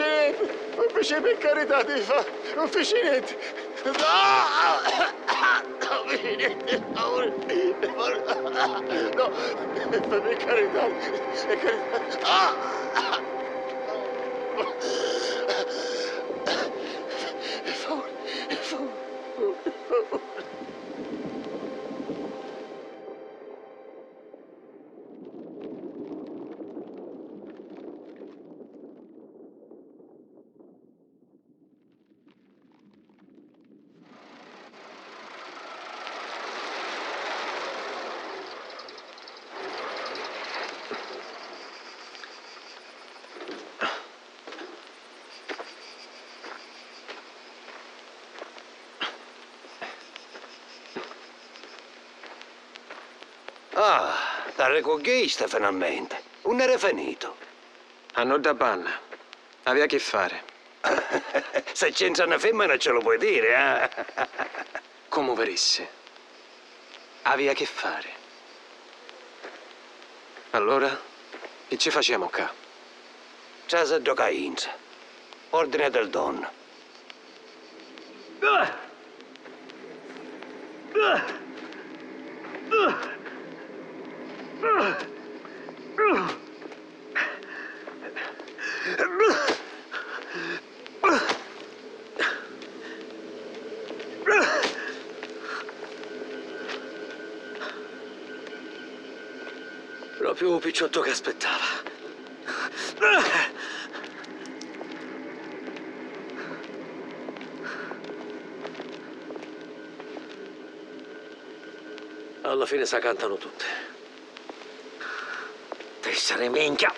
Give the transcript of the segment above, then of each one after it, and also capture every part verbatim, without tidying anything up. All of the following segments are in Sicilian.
nenti, non fici, pi carità di fa, non fici nenti. No! Non fici nenti, pi favuri, pi favuri. No, pi carità, pi carità. Ah! Pi favuri, pi favuri. Ah, t'arricugghisti finalmenti. Unni eri finitu? A nudda banna. Avia chi fari. Se c'entra na fimmina ci lu poi diri, eh? Comu virissi. Avia chi fari. Allura, chi ci facemu ccà? Trasi ddu ca intra. Ordine del don. Propriu u picciottu ca aspittava. Alla fine sa cantanu tutti. Testa di minchia!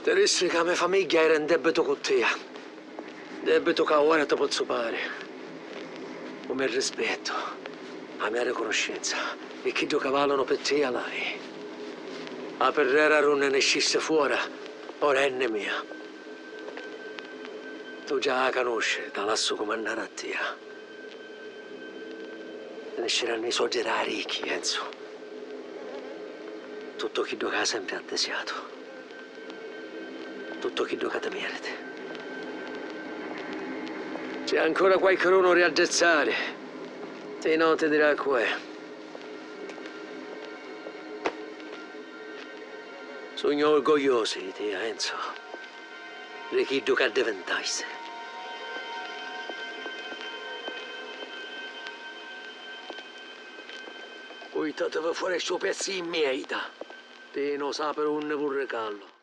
Ti dissi ca a me famigghia era in debitu cu tia. Debitu ca ora ti pozzu pari. U me rispettu, a me ricanuscenza, e chiddu ca valunu pi tia l'hai. A pirrera d'unni niscisti fora, ora è nni mia. Tu già a canusci, ta lassu cumannari a tia. Niscirannu i soddi dâ ricchi, Enzu. Tuttu chiddu ca hai sempri addisiatu. Tuttu chiddu ca ti meriti. C'è ancora qualchidunu di addizzari. Ti no ti dirà cu è. Sugnu orgogliosu di tia, Enzo, di chiddu ca addivintasti. Puitativi fora stu pezzu di merda. Ti no sapi d'unni vurri callu.